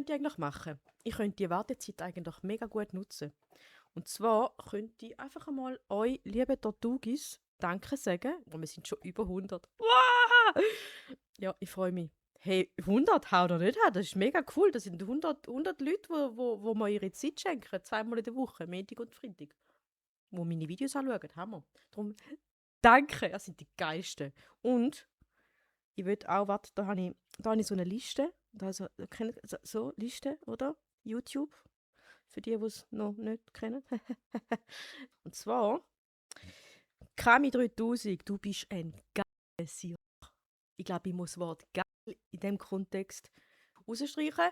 könnte ich eigentlich machen? Ich könnte die Wartezeit eigentlich mega gut nutzen. Und zwar könnte ich einfach einmal euch, liebe Tortugis, Danke sagen. Oh, wir sind schon über 100. Wow! Ja, ich freue mich. Hey, 100 haut doch nicht an. Das ist mega cool. Das sind 100 Leute, wo mir ihre Zeit schenken. Zweimal in der Woche, Montag und Freitag. Wo meine Videos anschauen. Hammer. Darum, danke. Ihr sind die Geilsten. Und ich will auch, warte, da habe ich so eine Liste. Also, kennt so Liste, oder? YouTube. Für die es noch nicht kennen. Und zwar, Kami 3000, du bist ein geiler Sieg. Ich glaube, ich muss das Wort geil in diesem Kontext rausstreichen.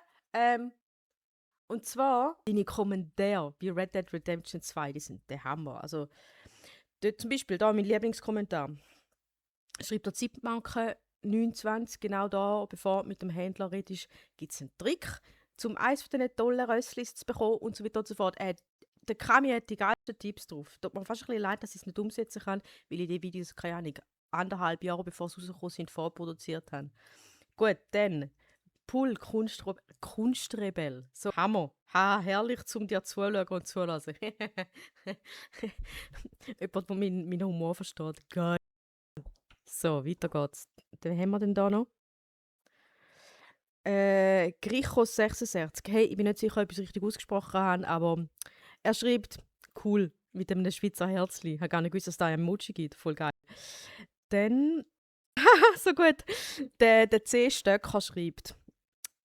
Und zwar deine Kommentare bei Red Dead Redemption 2, die sind der Hammer. Also, dort zum Beispiel, da mein Lieblingskommentar. Schreibt der Zeitmarke 29, genau da, bevor du mit dem Händler redest, gibt es einen Trick, um eines von diesen tollen Rösslis zu bekommen und so weiter und so fort. Der Kami hat die geilsten Tipps drauf. Tut mir fast ein bisschen leid, dass ich es nicht umsetzen kann, weil ich die Videos, keine Ahnung, 1,5 Jahre bevor sie rausgekommen sind, vorproduziert habe. Gut, dann Pull Kunstrebell. So, Hammer. Ha, herrlich, um dir zuzuschauen und zuzulassen. Jemand, der meinen Humor versteht. Geil. So, weiter geht's. Dann haben wir denn da noch. Grichos66. Hey, ich bin nicht sicher, ob ich es richtig ausgesprochen habe, aber er schreibt, cool, mit einem Schweizer Herzli. Ich habe gar nicht gewusst, dass es da ein Emoji gibt. Voll geil. Dann, so gut, der C. Stöcker schreibt,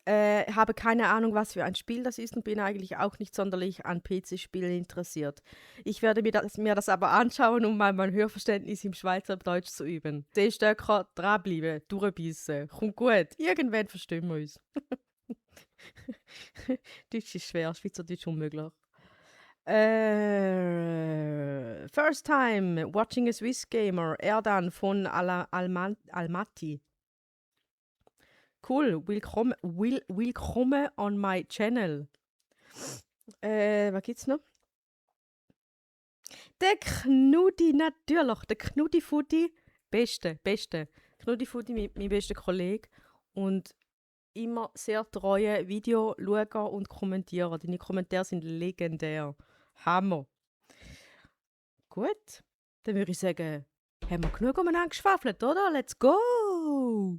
habe keine Ahnung, was für ein Spiel das ist und bin eigentlich auch nicht sonderlich an PC-Spielen interessiert. Ich werde mir das aber anschauen, um mal mein Hörverständnis im Schweizerdeutsch zu üben. C. Stöcker, dranbleiben, durchbeissen. Kommt gut, irgendwann verstehen wir uns. Deutsch ist schwer, Schweizerdeutsch unmöglich. First time watching a Swiss gamer, Erdan von Almaty. Cool, willkommen on my channel. Was gibt's noch? Der Knudi, natürlich. Der Knudi Futti, beste. Knudi Futti, mein bester Kollege. Und immer sehr treue Video schauen und kommentieren. Deine Kommentare sind legendär. Hammer. Gut, dann würde ich sagen, haben wir genug umeinander geschwafelt, oder? Let's go!